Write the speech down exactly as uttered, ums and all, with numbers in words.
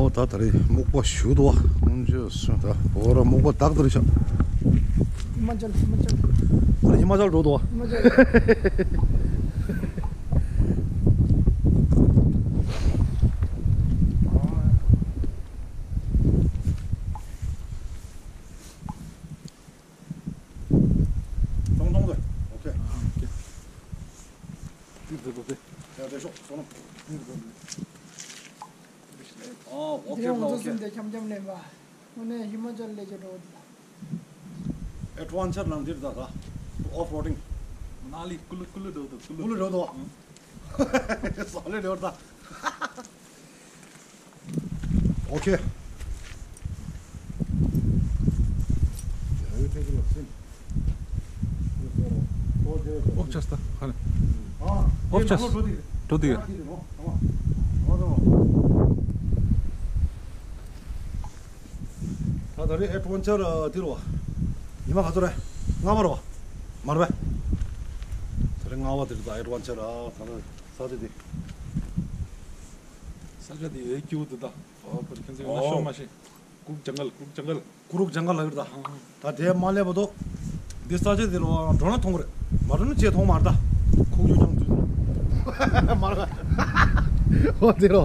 ད་ད་རེས་སྨུག་པ་ཞུ་དོ། སྔོན་ཆད་སོང་ད་འོ་ར་སྨུག་པ་དག་ད་རེས་ཤག་ཧི་མ་ཅལ། ཧི་མ་ཅལ། ད་རེས་ཧི་མ་ཅལ་འགྲོ་དོ། ཧི་མ་ཅལ། ཏོང་ཏོང་དེ། ཨོ་ཁེ། ཏིག་ཏིག་ཏིག་ཏིག་ཡ་དེ་ཤོག་སོང་། ཨོ་ཨོ་ཁེ། ཨོ་ཁེ། འདི་རང་ཚོ་གསུམ་དེ་འཆམ་འཆམ་ལེན་པ། དངོས་གནས་ཧི་མ་ཅལ་ལས་ཀྱི་འགྲོ་འདི་ལ། ཨེ་ཌི་ཝེན་ཅར་ནང་འདིར་ད་ད། ཨོཕ་རོ་ཌིང་། མ་ན་ལི་ཀུ་ལུ་ཀུ་ལུ་འགྲོ་འདུག་ཀུ་ལུ། ཀུ་ལུ་འགྲོ་འདུག་ཨང་། སོ་ལེ་འགྲོ་ད། ཨོ་ཁེ། ཨོ་ཅག་སྟ་ཧ་ལེ། ཨོ་ཅག་འགྲོ་དེ་ཡོད། ད་ད་རེས་ཨེ་ཌི་ཝེན་ཅར་འདི་རེད་བ། ཉི་མ་ག་ཚོད་རེད། ལྔ་པ་རེད་བ། མ་རེད་པས། ད་རེས་ལྔ་པ་འདི་རེད་ད། ཨེ་ཌི་ཝེན་ཅར་ད་ད་ས་ཆ་འདི། ས་ཆ་འདི་ཨེ་ཀྱུ་འདི་ད། ཨོ་ཁོ་རེ་ཁྱེད་ཚོས་ཡོང་ན་ཤོག་མ་ཤེས། ཀུ་རུག་ཇང་གལ། ཀུ་རུག་ཇང་གལ། ཀུ་རུག་ཇང་གལ་ལ་ཡོད་ད། ད་དེ་མ་སླེབས་བར་དུ། འདི་ས་ཆ་འདི་ལ་འགྲོ་ན་མཐོང་གི་རེད། མ་འགྲོ་ན་ཅིག་མཐོང་མ་རེད་ད། ཁོག་ཡུག་ཀྱང་འཛུལ་ཏེ། མ་རེད། ཨོ་དེ་རོ།